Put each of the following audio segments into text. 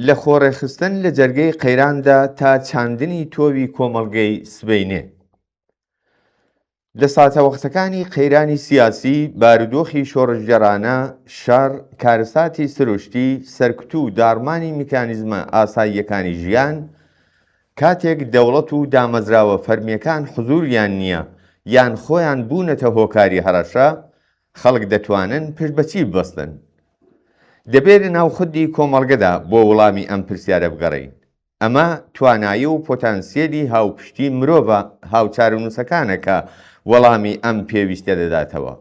لە خۆڕێکخستن لە جەرگەی قەیراندا تا چاندنی تۆوی کۆمەڵگەی سبەینێ. لە ساتەوەختەکانی قەیرانی سیاسی، بارودۆخی شۆڕشگێڕانە، شەڕ، کارەساتی سروشتی، سەرکوت و داڕمانی میکانیزمە ئاساییەکانی ژیان، کاتێک دەوڵەت و دامەزراوە فەرمییەکان حزووریان نییە یان خۆیان بوونەتە هۆکاری هەڕەشە، خەڵک دەتوانن پشت بە چی ببەستن؟ دەبێ لە ناو خودی کۆمەڵگەدا بۆ وڵامی ئەم پرسیارە بگەڕێین. ئەمە توانایی و پۆتانسیەلی هاوپشتی مرۆڤە هاوچارەنووسەکانە کە وەڵامی ئەم پێویستیە دەداتەوە.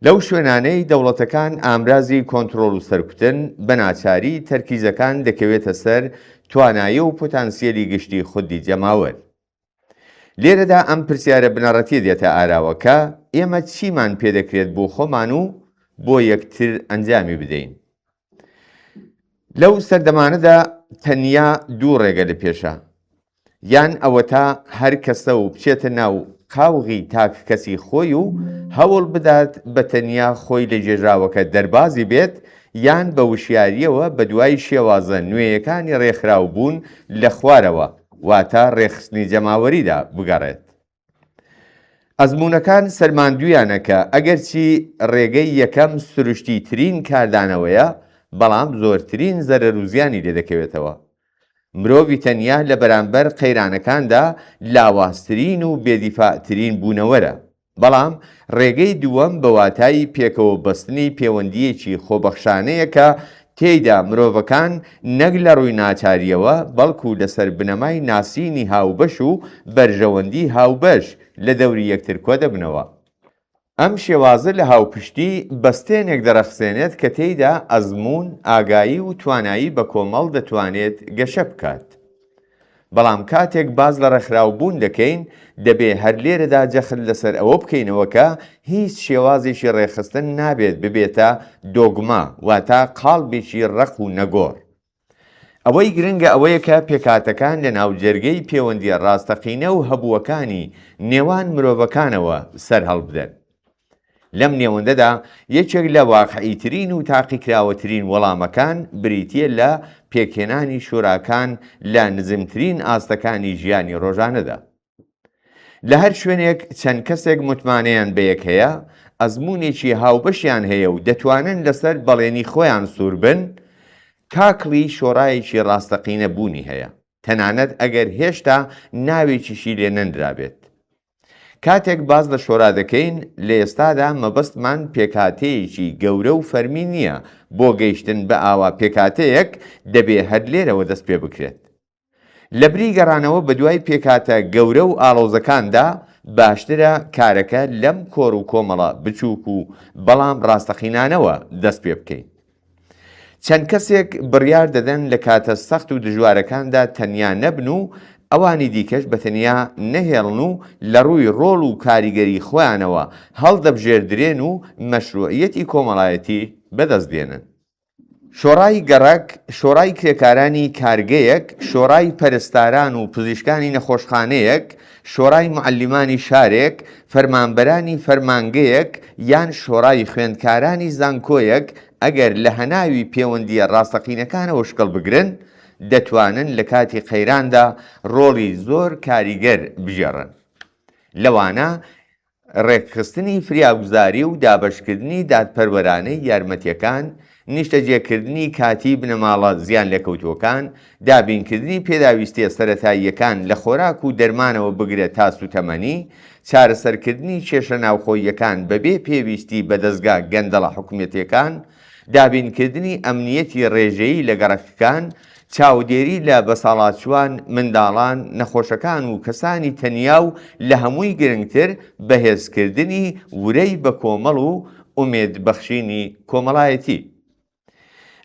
لەو شوێنانەی دەوڵەتەکان ئامرازی کۆنترۆڵ و سەرکوتن، بە ناچاری تەرکیزەکان دەکەوێتە سەر توانایی و پۆتانسیەلی گشتی خودی جەماوەر. لێرەدا ئەم پرسیارە بنەڕەتیە دێتە ئاراوە کە، ئێمە چیمان پێدەکرێت بۆ خۆمان و بۆ یەکتر ئەنجامی بدەین؟ لەو سەردەمانەدا تەنیا دوو ڕێگە لە پێشە، یان ئەوەتا هەر کەسە و بچێتە ناو قاوغی تاک کەسی خۆی و هەوڵ بدات بە تەنیا خۆی لە گێژاوەکە دەربازی بێت، یان بە وشیارییەوە بەدوای شێوازە نوێیەکانی ڕێکخراوبوون لە خوارەوە، واتە ڕێکخستنی جەماوەریدا بگەڕێت. ئەزموونەکان سەلماندوویانە کە ئەگەرچی ڕێگەی یەکەم سروشتیترین کاردانەوەیە، بەڵام زۆرترین زەرەر و زیانی لێدەکەوێتەوە. مرۆڤی تەنیا لە بەرامبەر قەیرانەکاندا لاوازترین و بێدیفاعترین بوونەوەرە. بەڵام ڕێگەی دووەم بە واتای پێکەوە بەستنی پێوەندییەکی خۆبەخشانەیە کە تێیدا مرۆڤەکان نەک لە ڕووی ناچارییەوە بەڵکو لەسەر بنەمای ناسینی هاوبەش و بەرژەوەندی هاوبەش لە دەوری یەکتر کۆدەبنەوە. ئەم شێوازە لە هاوپشتی بەستێنێک دەڕەخسێنێت کە تێیدا ئەزموون، ئاگایی و توانایی بەکۆمەڵ دەتوانێت گەشە بکات. بەڵام کاتێک باس لە ڕێکخراوبوون دەکەین، دەبێ هەر لێرەدا جەخت لەسەر ئەوە بکەینەوە کە هیچ شێوازێکی ڕێکخستن نابێت ببێتە دۆگما، واتە قاڵبێکی ڕەق و نەگۆڕ. ئەوەی گرنگە ئەوەیە کە پێکهاتەکان لە ناو جەرگەی پێوەندییە ڕاستەقینە و هەبووەکانی نێوان مرۆڤەکانەوە سەرهەڵبدەن. لەم نێوەندەدا یەکێک لە واقعیترین و تاقیکراوەترین وەڵامەکان بریتییە لە پێکهێنانی شوراکان لە نزمترین ئاستەکانی ژیانی ڕۆژانەدا. لە هەر شوێنێک چەند کەسێک متمانەیان بەیەک هەیە، ئەزموونێکی هاوبەشیان هەیە و دەتوانن لەسەر بەڵێنی خۆیان سووربن، کاکڵی شۆرایەکی ڕاستەقینە بوونی هەیە، تەنانەت ئەگەر هێشتا ناوێکیشی لێ نەنرابێت. کاتێک باس لە شۆرا دەکەین، لە ئێستادا مەبەستمان پێکهاتەیەکی گەورە و فەرمی نییە، بۆ گەیشتن بە ئاوا پێکهاتەیەک، دەبێ هەر لێرەوە دەست پێ بکرێت. لەبری گەڕانەوە بەدوای پێکهاتە گەورە و ئاڵۆزەکاندا، باشترە کارەکە لەم کۆڕ و کۆمەڵە بچووک و بەڵام ڕاستەقینانەوە دەست پێ بکەین. چەند کەسێک بڕیار دەدەن لە کاتە سەخت و دژوارەکاندا تەنیا نەبن و ئەوانی دیکەش بە تەنیا نەهێڵن و لە ڕووی ڕۆڵ و کاریگەری خۆیانەوە هەڵدەبژێردرێن و مەشروعیەتی کۆمەڵایەتی بەدەست دێنن. شۆڕای گەڕەک، شۆڕای کرێکارانی کارگەیەک، شۆڕای پەرستاران و پزیشکانی نەخۆشخانەیەک، شۆڕای موعەلیمانی شارێک، فەرمانبەرانی فەرمانگەیەک یان شۆڕای خوێندکارانی زانکۆیەک ئەگەر لە هەناوی پێوەندییە ڕاستەقینەکانەوە شکڵ بگرن، دەتوانن لە کاتی قەیراندا ڕۆڵی زۆر کاریگەر بگێڕن. لەوانە ڕێکخستنی فریاگوزاری و دابەشکردنی دادپەروەرانەی یارمەتییەکان، نیشتەجێکردنی کاتیی بنەماڵە زیانلێکەوتووەکان، دابینکردنی پێداویستییە سەرەتاییەکان لە خۆراک و دەرمانەوە بگرە تا سوتەمەنی، چارەسەرکردنی کێشە ناوخۆییەکان بەبێ پێویستی بە دەزگا گەندەڵە حکومەتییەکان، دابینکردنی ئەمنییەتی ڕێژەیی لە گەڕەکەکان، چاودێری لە بەساڵاچووان، منداڵان، نەخۆشەکان و کەسانی تەنیا و لە هەمووی گرنگتر بەهێزکردنی ورەی بەکۆمەڵ و ئومێد بەخشینی کۆمەڵایەتی.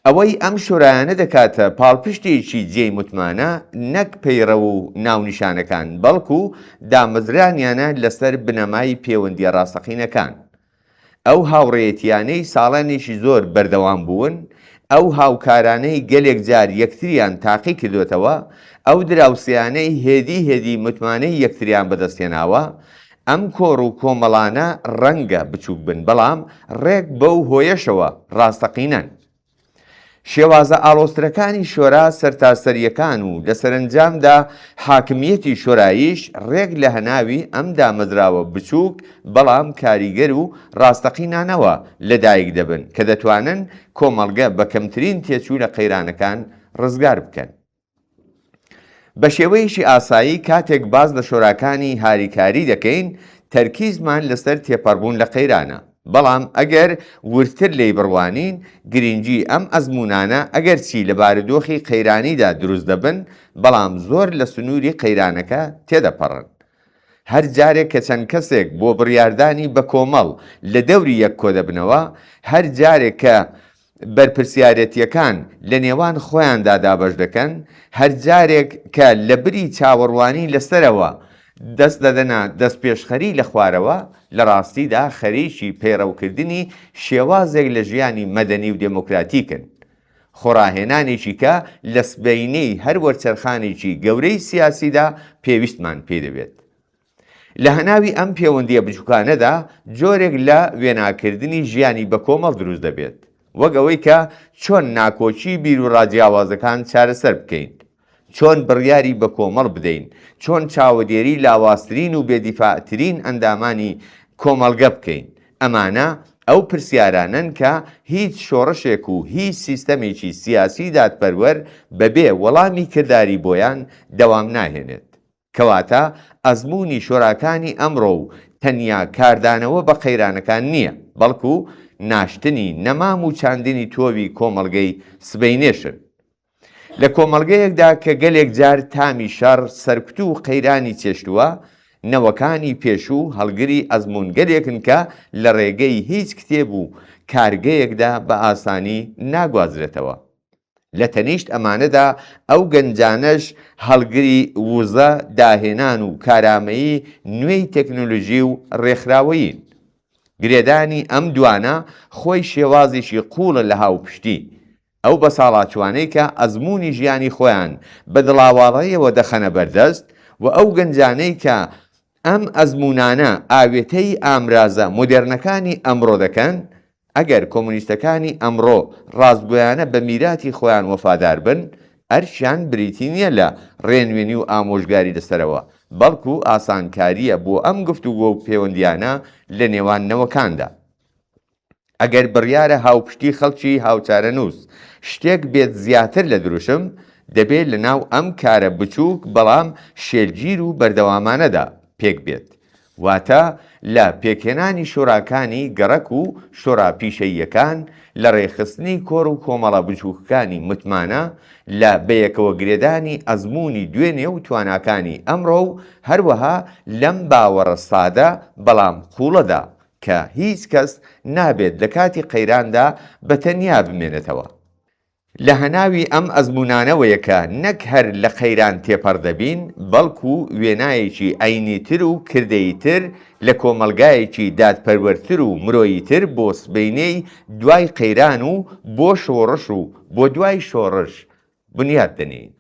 ئەوەی ئەم شورایانە دەکاتە پاڵپشتێکی جێی متمانە نەک پەیڕەو و ناونیشانەکان بەڵکو دامەزرانیانە لەسەر بنەمای پێوەندیە ڕاستەقینەکان. ئەو هاوڕێیەتییانەی ساڵانێکی زۆر بەردەوام بوون، ئەو هاوکارانەی گەلێک جار یەکتریان تاقی کردۆتەوە، ئەو دراوسێیانەی هێدی هێدی متمانەی یەکتریان بەدەست هێناوە، ئەم کۆڕ و کۆمەڵانە ڕەنگە بچووک بن، بەڵام ڕێک بەو هۆیەشەوە ڕاستەقینەن. شێوازە ئاڵۆزترەکانی شۆرا سەرتاسەرییەکان و لە سەرەنجامدا حاکمییەتی شۆراییش ڕێک لە هەناوی ئەم دامەزراوە بچووک بەڵام کاریگەر و ڕاستەقینانەوە لە دایک دەبن کە دەتوانن کۆمەڵگە بە کەمترین تێچوو لە قەیرانەکان ڕزگار بکەن. بە شێوەیەکی ئاسایی کاتێک باس لە شۆراکانی هاریکاری دەکەین، تەرکیزمان لەسەر تێپەڕبوون لە قەیرانە. بەڵام ئەگەر وردتر لێی بڕوانین، گرینگی ئەم ئەزموونانە ئەگەرچی لە بارودۆخی قەیرانیدا دروست دەبن، بەڵام زۆر لە سنووری قەیرانەکە تێدەپەڕن. هەر جارێک کە چەند کەسێک بۆ بڕیاردانی بەکۆمەڵ لە دەوری یەک کۆدەبنەوە، هەر جارێک کە بەرپرسیارێتییەکان لە نێوان خۆیاندا دابەش دەکەن، هەر جارێک کە لە بری چاوەڕوانی لە سەرەوە دەست دەدەنە دەستپێشخەری لە خوارەوە، لە ڕاستیدا خەریکی پەیڕەوکردنی شێوازێک لە ژیانی مەدەنی و دێمۆکراتیکن. خۆڕاهێنانێکی کە لە سبەینێی هەر وەرچەرخانێکی گەورەی سیاسیدا پێویستمان پێی دەبێت. لە هەناوی ئەم پێوەندییە بچووکانەدا جۆرێک لە وێناکردنی ژیانی بەکۆمەڵ دروست دەبێت، وەک ئەوەی کە چۆن ناکۆکی بیروڕا جیاوازەکان چارەسەر بکەین، چۆن بڕیاری بەکۆمەڵ بدەین، چۆن چاوەدێری لاوازترین و بێدیفاعترین ئەندامانی کۆمەڵگە بکەین. ئەمانە ئەو پرسیارانەن کە هیچ شۆڕشێک و هیچ سیستەمێکی سیاسی دادپەروەر بەبێ وەڵامی کرداری بۆیان دەوام ناهێنێت. کەواتە ئەزموونی شۆراکانی ئەمڕۆ و تەنیا کاردانەوە بە قەیرانەکان نییە، بەڵکو ناشتنی نەمام و چاندنی تۆوی کۆمەڵگەی سبەینێشن. لە کۆمەڵگەیەکدا کە گەلێک جار تامی شەڕ، سەرکوت و قەیرانی چێشتووە، نەوەکانی پێشوو هەڵگری ئەزموونگەلێکن کە لە ڕێگەی هیچ کتێب و کارگەیەکدا بە ئاسانی ناگوازرێتەوە. لە تەنیشت ئەمانەدا ئەو گەنجانەش هەڵگری وزە، داهێنان و کارامەیی نوێی تەکنۆلۆژی و ڕێکخراوەیین. گرێدانی ئەم دوانە خۆی شێوازێکی قووڵە لە هاوپشتی. ئەو بەساڵاچووانەی کە ئەزموونی ژیانی خۆیان بە دڵاواڵەیەوە دەخەنە بەردەست و ئەو گەنجانەی کە ئەم ئەزموونانە ئاوێتەی ئامرازە مۆدێرنەکانی ئەمڕۆ دەکەن، ئەگەر کۆمۆنیستەکانی ئەمڕۆ ڕاستگۆیانە بە میراتی خۆیان وەفادار بن، ئەرکیان بریتی نییە لە ڕێنوێنی و ئامۆژگاری لە سەرەوە، بەڵکو ئاسانکارییە بۆ ئەم گفتوگۆ و پێوەندییانە لە نێوان نەوەکاندا. ئەگەر بڕیارە هاوپشتی خەڵکی هاوچارەنووس شتێک بێت زیاتر لە دروشم، دەبێ لە ناو ئەم کارە بچووک بەڵام شێلگیر و بەردەوامانەدا پێک بێت. واتە لە پێکهێنانی شۆراکانی گەڕەک و شۆرا پیشەییەکان، لە ڕێکخستنی کۆڕ و کۆمەڵە بچووکەکانی متمانە، لە بەیەکەوەگرێدانی ئەزموونی دوێنێ و تواناکانی ئەمڕۆ و هەروەها لەم باوەڕە سادە بەڵام قووڵەدا کە هیچ کەس نابێت لە کاتی قەیراندا بە تەنیا بمێنێتەوە. لە هەناوی ئەم ئەزموونانەوەیە کە نەک هەر لە قەیران تێپەڕ دەبین، بەڵکو وێنایەکی عەینیتر و کردەییتر لە کۆمەڵگایەکی دادپەروەرتر و مرۆییتر بۆ سبەینێی دوای قەیران و بۆ شۆڕش و بۆ دوای شۆڕش بنیات دەنێین.